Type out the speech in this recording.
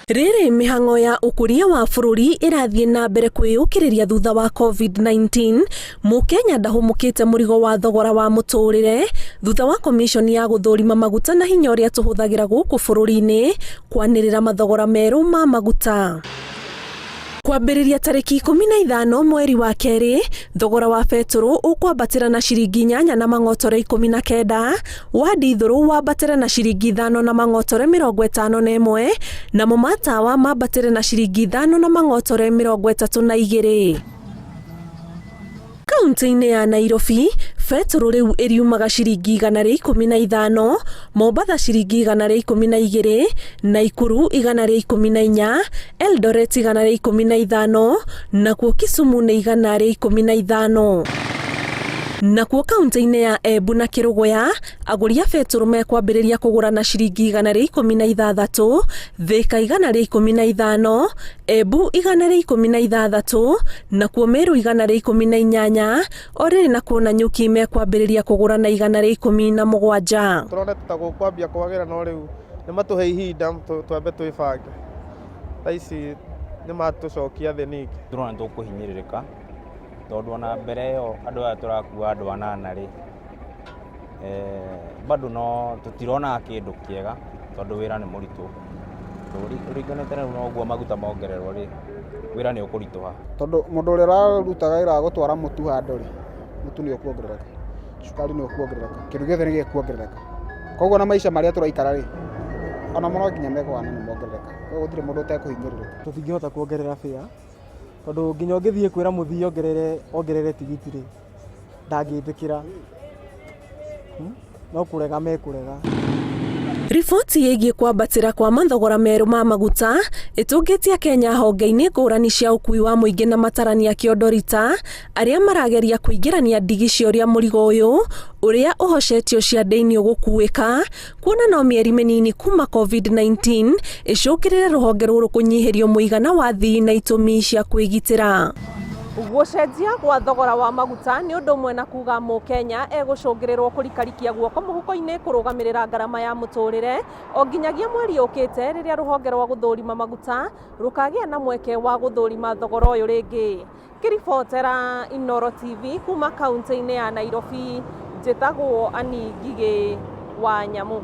Rĩrĩ mĩhang'o ya ũkũria wa bũrũri ĩrathiĩ na mbere kwĩyũkĩrĩria thutha wa Covid-19, Mũkenya ndahũmũkĩte mũrigo wa thogora wa mũtũrĩre thutha wa komiconi ya gũthũrima maguta na hinya ũrĩa tũhũthagĩra gũkũ bũrũri-inĩ kwanĩrĩra mathogora merũ ma maguta. Kwambĩrĩria tarĩki 15 mweri wa kerĩ, thogora wa betũrũ ũkwambatĩra na ciringi inyanya na mang'otore 19, wa ndithũrũ wambatĩre na ciringi ithano na mang'otore 51, namo ma tawa mambatĩre na ciringi ithano na mang'otore 32. Kauntĩ-inĩ ya Nairobi, betũrũ rĩu ĩriumaga ciringi 115, Mombatha ciringi 112, Naikuru 114, Eldoret 115, nakuo Kisumu nĩ 115. Nakuo kauntĩ-inĩ ya Embu na Kĩrũgũya, agũri a betũrũ mekwambĩrĩria kũgũra na ciringi 116, Thĩka 115, Embu 116, nakuo Meru 118, o rĩrĩ nakuo Nanyuki mekwambĩrĩria kũgũra na 117. Tũronete ta gũkwambia kwagĩra no rĩu nĩ matũhe ihinda twambe twĩbange. Thaa ici nĩ matũcokia thĩ ningĩ. Tũrona nĩ tũkũhinyĩrĩrĩka tondũ ona mbere ĩyo andũ aya tũrakua andũ anana rĩ, bado no tũtironaga kĩndũ kĩega tondũ wĩra nĩ mũritũ. Ũringanĩte na ũguo maguta mongererwo rĩ, wĩra nĩ ũkũritũha. Tondũ mũndũ ũrĩa ũrarutaga wĩra wa gũtwara mũtu handũ rĩ, mũtu nĩ ũkuongerereka, cukari nĩ ũkuongerereka, kĩndũ gĩothe nĩ gĩkuongerereka. Koguo ona maica marĩa tũraikara rĩ, onamo no nginya mekũhana nĩ mongerereka. Koguo gũtirĩ mũndũ ũtekũhinyĩrĩrĩka. Tũtingĩhota kuongerera fare tondũ nginya ũngĩthiĩ kwĩra mũthii ongerere ongerere tigiti rĩ, ndangĩtĩkĩra, no kũrega mekũrega. Riboti ĩgiĩ kwambatĩra kwa mathogora merũ ma maguta ĩtũngĩtie Kenya honge-inĩ ngũrani cia ũkui wa mũingĩ na matarania kĩondo rita arĩa marageria kũingĩrania ndigi cia ũrĩa mũrigo ũyũ ũrĩa ũhocetio ciande-inĩ ũgũkuĩka kuona no mĩeri mĩnini kuma Covid-19 ĩcũngĩrĩre rũhonge rũrũ kũnyihĩrio mũigana wa athii na itũmi cia kwĩgitĩra. Gũcenjia gwa thogora wa maguta nĩ ũndũ ũmwe na kuga mũkenya egũcũngĩrĩrwo kũrikarikia guoko mũhuko-inĩ kũrũgamĩrĩra ngarama ya mũtũrĩre o nginyagia mweri ũkĩte rĩrĩa rũhonge rwa gũthũrima maguta rũkagĩa na mweke wa gũthũrima thogora ũyũ rĩngĩ. Ngĩribotera Inooro TV kuma kaunti-inĩ ya Nairobi, njĩtagwo Annie Ngigĩ wa Nyamu.